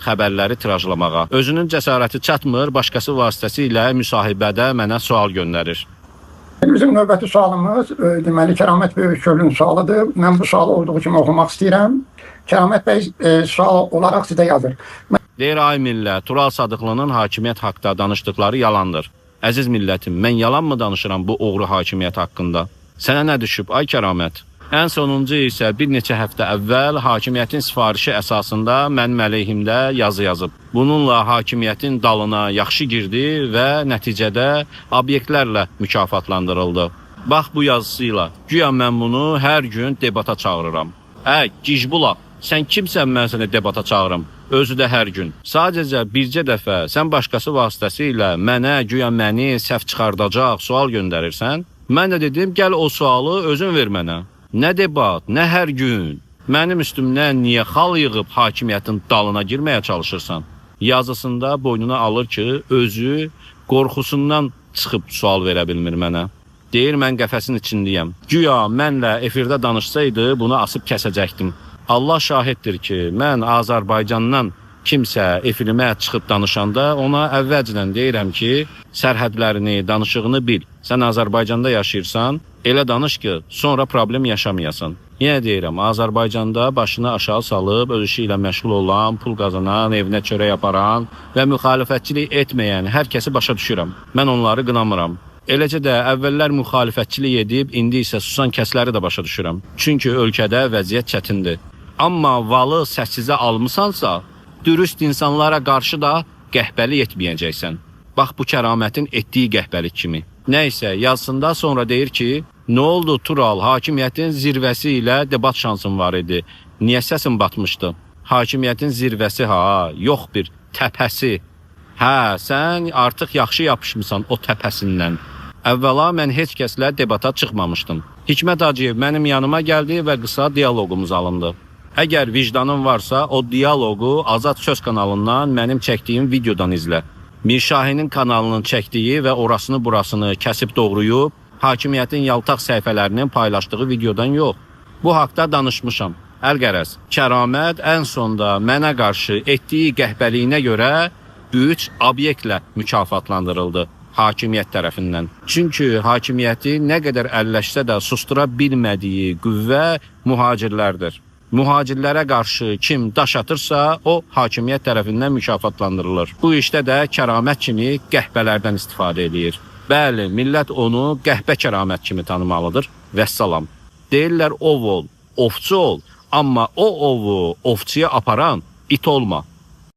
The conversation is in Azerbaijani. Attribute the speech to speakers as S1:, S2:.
S1: xəbərləri tirajlamağa. Özünün cəsarəti çatmır, başqası vasitəsilə müsahibədə mənə sual göndərir.
S2: Bizim növbəti sualımız deməli Kəramət Böyükgölün sualıdır. Mən bu sualı olduğu kimi oxumaq istəyirəm. Kəramət bəy sual olaraq sizə yazır.
S1: Deyir ay millət, Tural Sadıqlının hakimiyyət haqqda danışdıqları yalandır. Əziz millətim, mən yalanmı danışıram bu oğru hakimiyyət haqqında? Sənə nə düşüb ay Kəramət? Ən sonuncu isə bir neçə həftə əvvəl hakimiyyətin sifarişi əsasında mənim əleyhimdə yazı yazıb. Bununla hakimiyyətin dalına yaxşı girdi və nəticədə obyektlərlə mükafatlandırıldı. Bax bu yazısı ilə. Güya mən bunu hər gün debata çağırıram. Ə, gicbula, sən kimsən mən səni debata çağırım? Özü də hər gün. Sadəcə bircə dəfə sən başqası vasitəsilə mənə güya məni səhv çıxardacaq sual göndərirsən. Mən də dedim, gəl o sualı özün ver mənə. Nə debat, nə hər gün. Mənim üstümdən niyə xal yığıb hakimiyyətin dalına girməyə çalışırsan? Yazısında boynuna alır ki, özü qorxusundan çıxıb sual verə bilmir mənə. Deyir mən qəfəsin içindəyəm. Güya mənlə efirdə danışsaydı bunu asıb kəsəcəkdim. Allah şahiddir ki, mən Azərbaycandan kimsə efirimə çıxıb danışanda ona əvvəlcədən deyirəm ki, sərhədlərini, danışığını bil. Sən Azərbaycanda yaşayırsan, elə danış ki, sonra problem yaşamayasan. Yenə deyirəm, Azərbaycanda başını aşağı salıb öz işi ilə məşğul olan, pul qazanan, evinə çörək aparan və müxalifətçilik etməyən hər kəsi başa düşürəm. Mən onları qınamıram. Eləcə də əvvəllər müxalifətçilik edib, indi isə susan kəsləri də başa düşürəm. Çünki ölkədə vəziyyət çətindir. Amma valı səssizə almısansa, dürüst insanlara qarşı da qəhbəlik etməyəcəksən. Bax bu Kəramətin etdiyi qəhbəlik kimi. Nə isə yazısında sonra deyir ki, nə oldu Tural, hakimiyyətin zirvəsi ilə debat şansın var idi. Niyə səsin batmışdı? Hakimiyyətin zirvəsi ha, yox bir təpəsi. Hə, sən artıq yaxşı yapışmısan o təpəsindən. Əvvəla mən heç kəslə debata çıxmamışdım. Hikmət Hacıyev mənim yanıma gəldi və qısa dialoqumuz alındı. Əgər vicdanın varsa, o dialoqu Azad Söz kanalından mənim çəkdiyim videodan izlə. Mirşahinin kanalının çəkdiyi və orasını burasını kəsib doğrayıb hakimiyyətin yaltaq səhifələrinin paylaşdığı videodan yox. Bu haqda danışmışam. Əlqərəz, Kəramət ən sonda mənə qarşı etdiyi qəhbəliyinə görə 3 obyektlə mükafatlandırıldı hakimiyyət tərəfindən. Çünki hakimiyyəti nə qədər əlləşsə də susdura bilmədiyi qüvvə mühacirlərdir. Mühacirlərə qarşı kim daş atırsa, o hakimiyyət tərəfindən mükafatlandırılır. Bu işdə də Kəramət kimi qəhbələrdən istifadə eləyir. Bəli, millət onu qəhbə Kəramət kimi tanımalıdır. Vəssalam. Deyirlər ov ol, ovçu ol, amma o ovu ovçuya aparan it olma.